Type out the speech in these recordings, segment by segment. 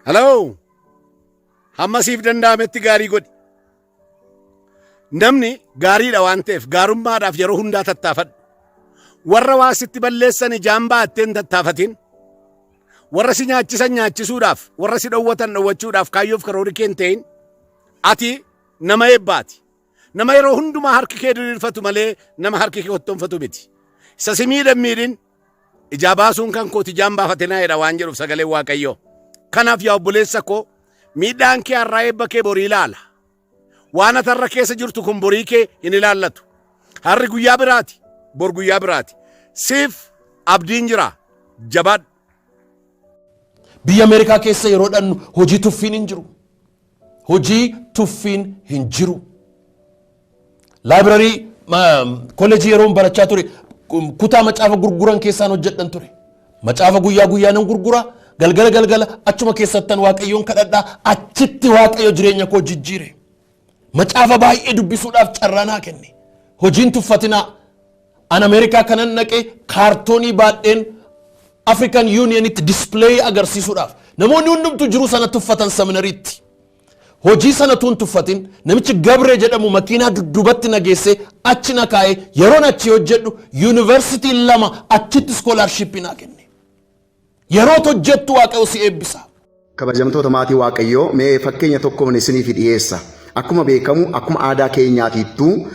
Hello! Hamma siif danda'ametti gaarii godhi. Namni gaariidha waan ta'eef gaarummaadhaaf yeroo hundaa tattaafadhu. Warra waa sitti balleessan ijaan ba'attee hin tattaafatin. Warra si nyaachisan nyaachisuudhaaf, warra si dhowwatan dhowwachuudhaaf kaayyoof karoorri kee hin ta'in. Ati nama eebbaati. Nama yeroo hundumaa harki kee diriirfatu malee nama harki kee kottoonfatu miti. Isa si miidhan miidhin ijaa baasuun kan kooti ijaan baafatinaa jedha waan jedhuuf sagaleen Waaqayyoo. Kanaaf yaa obboleessa koo miidhaan kee har'aa eebba kee borii ilaala. Waan ati har'a keessa jirtu kun borii kee hin ilaallatu. Har'i guyyaa biraati, bor guyyaa biraati. Siif abdiin jira. Jabaadhu. Biyya Ameerikaa keessa yeroo dhannu hojii tuffiin hin jiru. Hojii tuffiin hin jiru. Laayibrarii kolleejii yeroon barachaa ture kutaa macaafa gurguran keessaan hojjedhan ture. Macaafa guyyaa guyyaa nan gurgura. Galgala galgala achuma keessattan Waaqayyoon kadhadhaa achitti Waaqayyo jireenya koo jijjiire. Macaafa baay'ee dubbisuudhaaf carraa naa kenne. Hojiin tuffatinaa. An Ameerikaa kanan dhaqe kaartoonii baadheen African Unionitti display agarsiisuudhaaf. Namoonni hundumtuu jiruu sana tuffatan seminariitti. Hojii sana tuun tuffatin namichi Gabree jedhamu makiinaa dudduubatti na geessee achi na kaa'ee yeroon achi hojjedhu yuunivarsiitiin lama achitti iskoolaarshiippii naa kenne. Yeroo hojjettu Waaqayyo si eebbisa. Kabajamtoota maatii Waaqayyoo, mee fakkeenya tokkoon isiniif dhiyeessa. Akkuma beekamu, akkuma aadaa keenyaatiittuu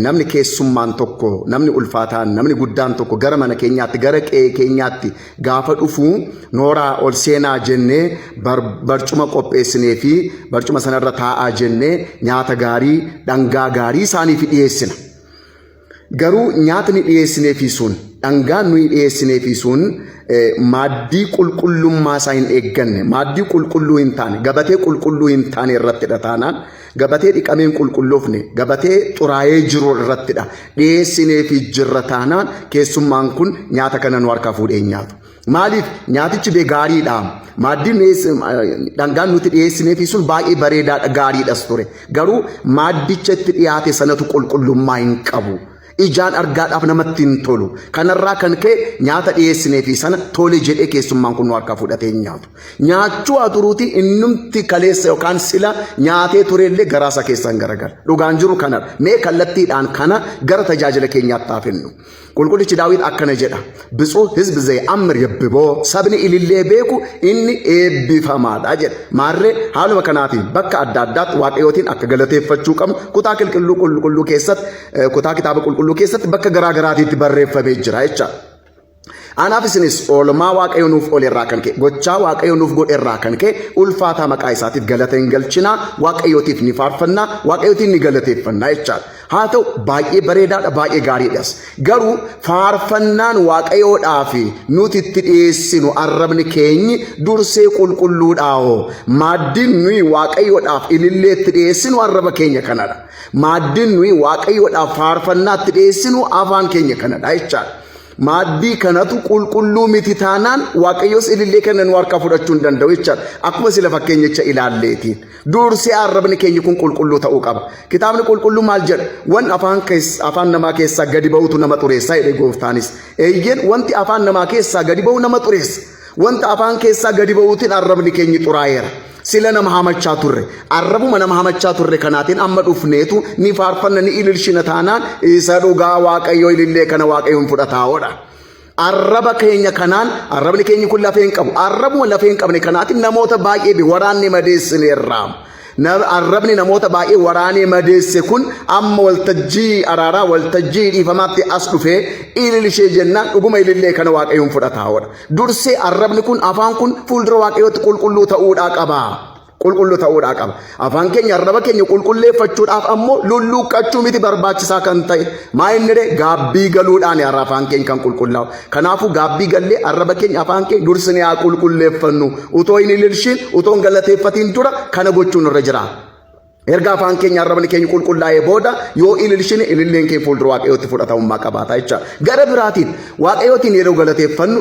namni keessummaan tokko, namni ulfaataan, namni guddaan tokko gara mana keenyaatti, gara qe'ee keenyaatti gaafa dhufu nooraa ol seenaa jennee barcuma qopheessinee fi barcuma sanarra taa'aa jennee nyaata gaarii, dhangaa gaarii isaaniif dhiyeessina. Garuu nyaatni dhiyeessineefii sun, dhangaan nuyi dhiyeessineefii sun maaddii qulqullummaa isaa hin eegganne, maaddii qulqulluu hin taane, gabatee qulqulluu hin taane irrattidha taanaan, gabatee dhiqamee hin qulqulloofne, gabatee xuraa'ee jiru irrattidha dhiyeessineefii jirra taanaan keessummaan kun nyaata kana nu harkaa fuudhee hin nyaatu. Maaliif nyaatichi bee gaariidha. Maaddiin dhangaan nuti dhiyeessineefii sun baay'ee bareedaadha gaariidhas ture. Garuu maaddicha itti dhiyaate sanatu qulqullummaa hin qabu. Ijaan argaadhaaf namatti hin tolu. Kanarraa kan ka'e nyaata dhiyeessineefii sana tole jedhee keessummaan kun nu harkaa fudhatee hin nyaatu. Nyaachuu haa turuutii innumti kaleessa yookaan sila nyaatee turellee garaasaa keessaan garagala. Dhugaan jiru kanadha. Mee kallattiidhaan kana gara tajaajila keenyaatti haa finnu. Qulqullichi Daawit akkana jedha. Bitsuu hizb ze'ammir yebbiboo sabni ilillee beeku inni eebbifamaadha jedha. Maarree haaluma kanaatiin bakka adda addaatti waaqayyootiin akka galateeffachuu qabnu kutaa qulqulluu qulqulluu keessatti kutaa kitaaba qulqulluu keessatti bakka garaa garaatiitti barreeffamee jira jecha. Anaaf isinis oolmaa Waaqayyo nuuf oole irraa kan ka'e, gochaa Waaqayyo nuuf godhe irraa kan ka'e ulfaataa maqaa isaatiif galata hin galchinaa, Waaqayyootiif ni faarfannaa, Waaqayyootiin ni galateeffannaa jechaadha. Haa ta'u baay'ee bareedaadha, baay'ee gaariidhas. Garuu faarfannaan Waaqayyoodhaaf nuti itti dhiyeessinu arrabni keenyi dursee qulqulluudhaawoo. Maaddiin nuyi Waaqayyoodhaaf ilillee itti dhiyeessinu arraba keenya kanadha. Maaddiin nuyi Waaqayyoodhaaf faarfannaa itti dhiyeessinu afaan keenya kanadha jechaadha. Maaddii kanatu qulqulluu miti taanaan Waaqayyos ilillee kana nu harkaa fudhachuu hin danda'u jechaadha. Akkuma sila fakkeenyicha ilaalleetiin. Dursee arrabni keenya kun qulqulluu ta'uu qaba. Kitaabni qulqulluu maal jedha? Wan afaan afaan namaa keessaa gadi ba'utu nama xureessa jedhe gooftaanis. Eeyyeen wanti afaan namaa keessaa gadi ba'u nama xureessa. Wanta afaan keessaa gadi ba'uutiin arrabni keenyi xuraa'eera. Sila nama hamachaa turre. Arrabuma nama hamachaa turre kanaatiin amma dhufneetu ni faarfanna ni ililshina taanaan isa dhugaa Waaqayyoo ilillee kana Waaqayyoon fudhataa'oodha. Arraba keenya kanaan arrabni keenyi kun lafee hin qabu. Arrabuma lafee hin qabne kanaatiin namoota baay'ee waraanne madeessineerra. Arrabni namoota baay'ee waraanee madeesse kun amma waltajjii araaraa waltajjii dhiifamaatti as dhufee ililishee jennaan dhuguma ilillee kana Waaqayyoon fudhataa'oodha. Dursee arrabni kun afaan kun fuuldura Waaqayyootti qulqulluu ta'uudhaa qaba. Qulqulluu ta'uudhaa qaba. Afaan keenya arraba keenya qulqulleeffachuudhaaf ammoo lulluuqqachuu miti barbaachisaa kan ta'e. Maa inni ree gaabbii galuudhaan har'a afaan keenya kan qulqullaa'u. Kanaafuu gaabbii gallee arraba keenya afaan keenya dursinee haa qulqulleeffannu. Utoo hin ililshiin utoo hin galateeffatiin dura kana gochuun irra jira. Erga afaan keenya arrabni keenya qulqullaa'ee booda yoo ililchine ililleen keenya fuuldura Waaqayyootti fudhatamummaa qabaata jecha. Gara biraatiin Waaqayyootiin yeroo galateeffannu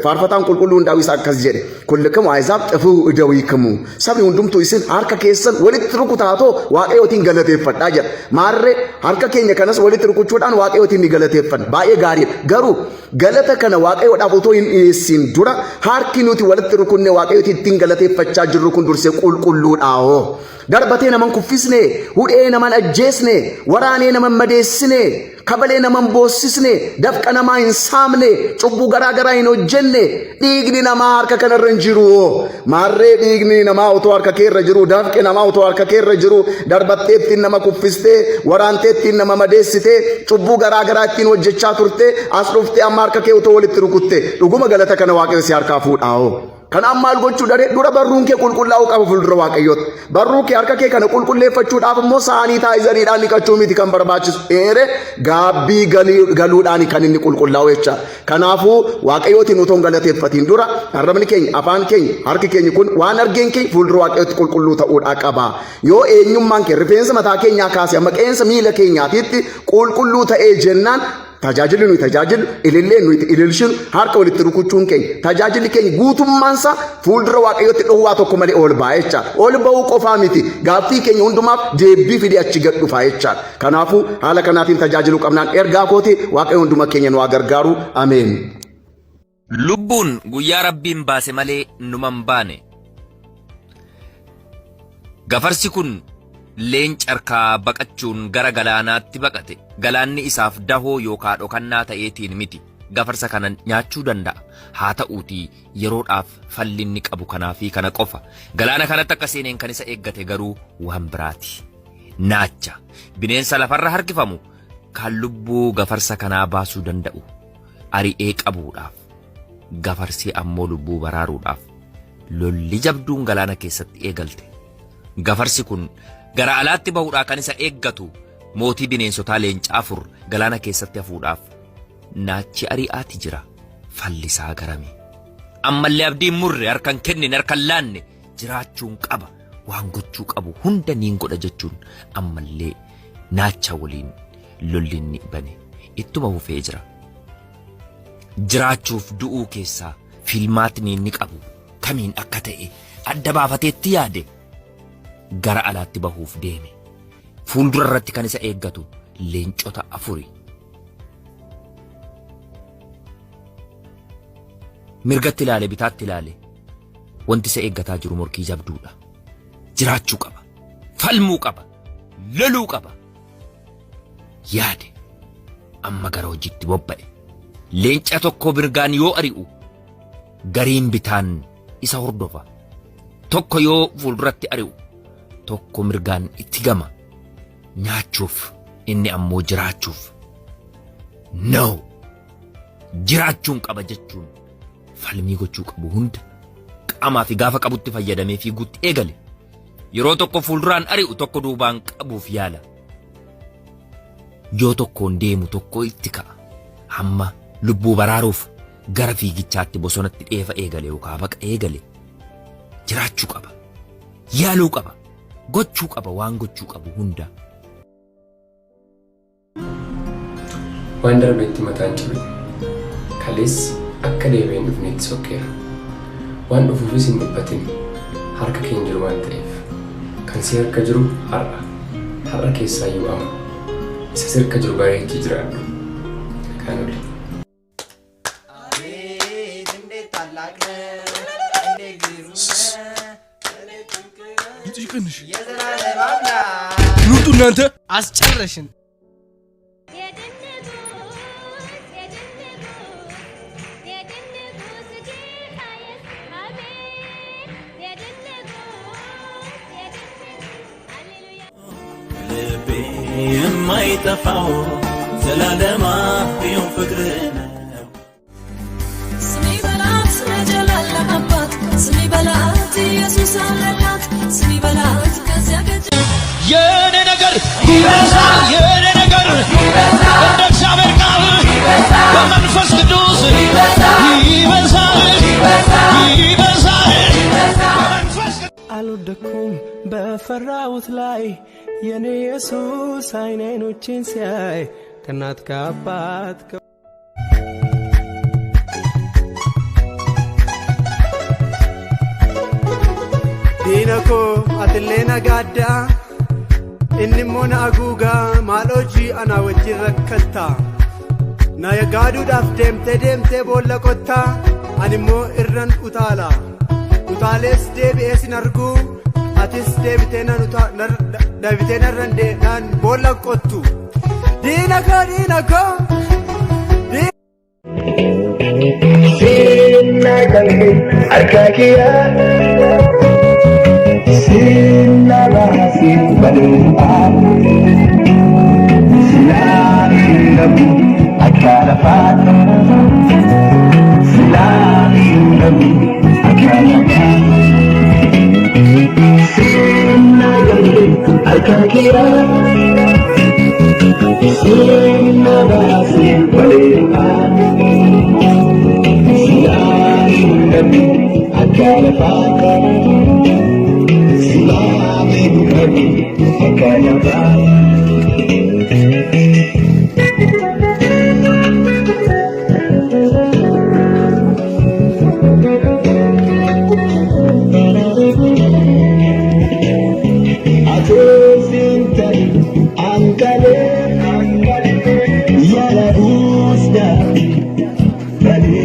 faarfataan qulqulluun Daawit akkas jedhe kullikimu ahizaab xifuu idawiikimu sabni hundumtuu isin harka keessan walitti rukutaatoo Waaqayyootiin galateeffadhaa jedha. Maarree harka keenya kanas walitti rukuchuudhaan Waaqayyootiin ni galateeffanna. Baay'ee gaariidha. Garuu galata kana Waaqayyoodhaaf otoo hin dhiyeessin dura harki nuti walitti rukunne Waaqayyootiin ittiin galateeffachaa jirru kun dursee qulqulluudhaawoo. Darbatee naman kuffisne, hudhee naman ajjeesne, waraanee naman madeessine, kabalee naman boossisne, dafqa namaa hin saamne, cubbuu garaa garaa hin hojjenne, dhiigni namaa harka kanarra hin jiru. Maarree dhiigni namaa otoo harka keerra jiru, dafqi namaa otoo harka keerra jiru, darbattee ittiin nama kuffistee, waraantee ittiin nama madeessitee, cubbuu garaa garaa ittiin hojjechaa turte, as dhuftee amma harka kee otoo walitti rukutte, dhuguma galata kana Waaqayyo si harkaa fuudhaa'oo. Kanaaf maal gochuu dha ree? Dura barruun kee qulqullaa'uu qaba fuuldura Waaqayyootti. Barruu kee harka kee kana qulqulleeffachuudhaaf immoo saaniitaayizariidhaan dhiqachuu miti kan barbaachisu. Eere gaabbii galuudhaan kan inni qulqullaa'u jecha. Kanaafuu Waaqayyootiin otoo hin galateeffatiin dura arrabni keenya, afaan keenya, harki keenya kun waan argeen keenya fuuldura Waaqayyootti qulqulluu ta'uudhaa qaba. Yoo eenyummaan kee rifeensa mataa keenyaa kaasee amma qeensa miila keenyaatiitti qulqulluu ta'ee jennaan Tajaajilli nuyi tajaajillu, ililleen nuyi ililshinu, harka walitti rukuchuun keenya, tajaajilli keenya guutummaansaa fuuldura Waaqayyootti dhowwaa tokko malee ol ba'a jechaadha. Ol ba'uu qofaa miti, gaaffii keenya hundumaaf deebbii fidee achi gad dhufa jechaadha. Kanaafuu haala kanaatiin tajaajiluu qabnaan ergaa kooti Waaqayyo hunduma keenya nu haa gargaaru. Ameen. Lubbuun guyyaa Rabbiin baase malee numa hin baane. Gafarsi kun leenca harkaa baqachuun gara galaanaatti baqate. Galaanni isaaf dahoo yookaa dhokannaa ta'eetiin miti. Gafarsa kana nyaachuu danda'a. Haa ta'uutii yeroodhaaf falli inni qabu kanaa fi kana qofa. Galaana kanatti akka seeneen kan isa eeggate garuu waan biraati. Naacha. Bineensa lafarra harkifamu kan lubbuu gafarsa kanaa baasuu danda'u. ari'ee qabuudhaaf, gafarsi ammoo lubbuu baraaruudhaaf lolli jabduun galaana keessatti eegalte. Gafarsi kun gara alaatti bahuudhaa kan isa eeggatu mootii bineensotaa leenca afur galaana keessatti hafuudhaaf naachi ari'aati jira. Fallisaa garami. Ammallee abdii hin murre, harka hin kennine, harka hin laanne jiraachuun qaba. Waan gochuu qabu hunda niin godha jechuun ammallee naacha waliin lolli inni bane ittuma fufee jira. Jiraachuuf du'uu keessaa filmaatni inni qabu kamiin akka ta'e adda baafateetti yaade gara alaatti bahuuf deeme. Fuuldura irratti kan isa eeggatu leencota afuri. Mirgatti ilaale bitaatti ilaale wanti isa eeggataa jiru morkii jabduudha. Jiraachuu qaba. Falmuu qaba. Loluu qaba. yaade amma gara hojiitti bobba'e. Leenca tokko mirgaan yoo ari'u gariin bitaan isa hordofa. Tokko yoo fuulduratti ari'u tokko mirgaan itti gama. Nyaachuuf inni ammoo jiraachuuf. No! Jiraachuun qaba jechuun falmii gochuu qabu hunda qaamaa fi gaafa qabutti fayyadamee fiiguutti eegale. Yeroo tokko fuulduraan ari'u tokko duubaan qabuuf yaala. Yoo tokkoon deemu tokko itti ka'a. Hamma lubbuu baraaruuf gara fiigichaatti bosonatti dheefa eegale yookaan baqa eegale. Jiraachuu qaba. Yaaluu qaba. Gochuu qaba waan gochuu qabu hunda. Waan darbetti mataa hin cabin. Kaleessi akka deebi'ee hin dhufnetti sokkeera. Waan dhufuufis hin dhiphatin. Harka kee hin jiru waan ta'eef. Kan si harka jiru har'a. Har'a keessaayyuu amma. Isa sirka jiru bareechii jiraadhu. Nagaan oli. ድምፅሽ ቀንሽ። ኑጡ እናንተ አስጨረሽን። ልቤ የማይጠፋው ዘላለማዊው ፍቅር ነው። ስሚ በላት ለጀላል አባት ስሚ በላት ኢየሱስ አለላት ስሚ በላት ከዚያ ገጀ የኔ ነገር ይበዛል፣ የኔ ነገር እንደ እግዚአብሔር ቃል በመንፈስ ቅዱስ ይበዛል፣ ይበዛል። በመንፈስ አልወድም። አላደኩም በፈራሁት ላይ የኔ ኢየሱስ አይን አይኖቼን ሲያይ ከእናት ከአባት Diina koo atillee nagaaddaa inni immoo na haguugaa maal hojii anaa wajjin rakkattaa na gaaduudhaaf deemtee deemtee boolla qottaa ani immoo irran utaala utaalees deebi'ee sin arguu atis deebitee nan deebitee narran naan boolla qottu diina koo diina koo. Sinna qalbii harka kiyyaa Sinna baasii baluudhaan Silaa hin dhabu akka lafaatti Silaa hin dhabu akka lafaatti Sinna qalbii harka kiyyaa Sinna baasii baluudhaan Silaa hin dhabu akka lafaatti Silaa hin dhabu akka lafaatti Atosintan ankale yala busda bale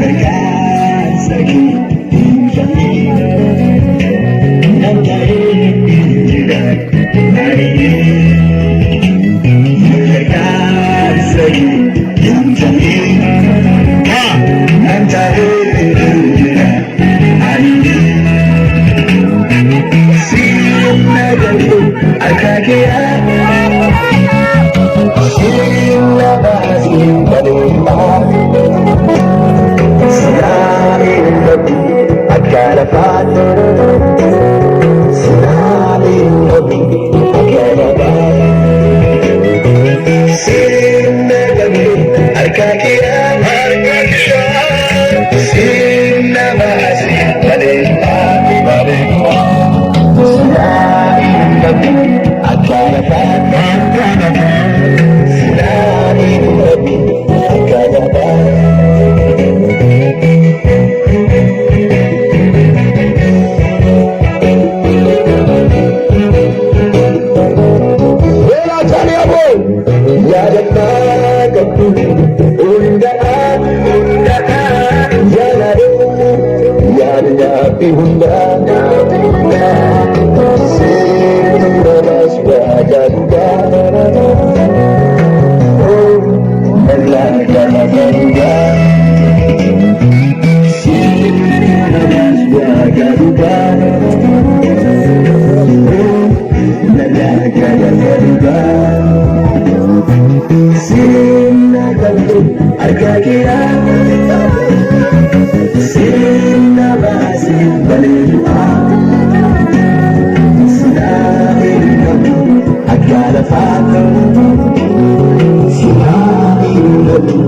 gargaarsa kee hin nan ta'ee jira gargaarsa kee hin nan ta'ee jira Sinna galuu harka kiyyaa Sinna baasii baluudhaan Silaa hin dhabu akka lafaatti Silaa hin dhabu akka lafaatti Sinna galuu harka kiyyaa Sinna baasii baluudhaan Silaa hin dhabu akka lafaatti Silaa hin dhabu akka lafaatti Yaadannaa qabdu hundaa yaadadhu yaadnaafi hundaa seera baas waagaa narraa galagalaa seera baas waagaa narraa galagalaa Sinna galtu harka kiyyaa Sinna baasii bareeduudhaa Silaa hin dhabu akka lafaatti Silaa hin dhabu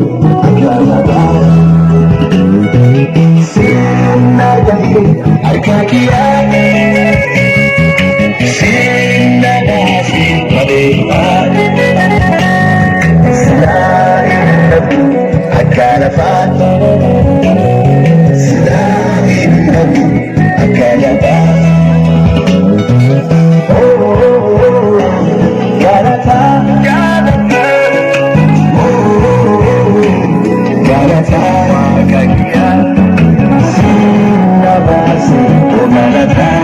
akka lafaatti Sinna galtu harka kiyyaa Sinna baasii bareeduudhaa Silaa hin dhabu akka lafaatti Silaa hin dhabu akka lafaatti Oh, galata, galata, oh, galata, Sinna baasii, oh galata.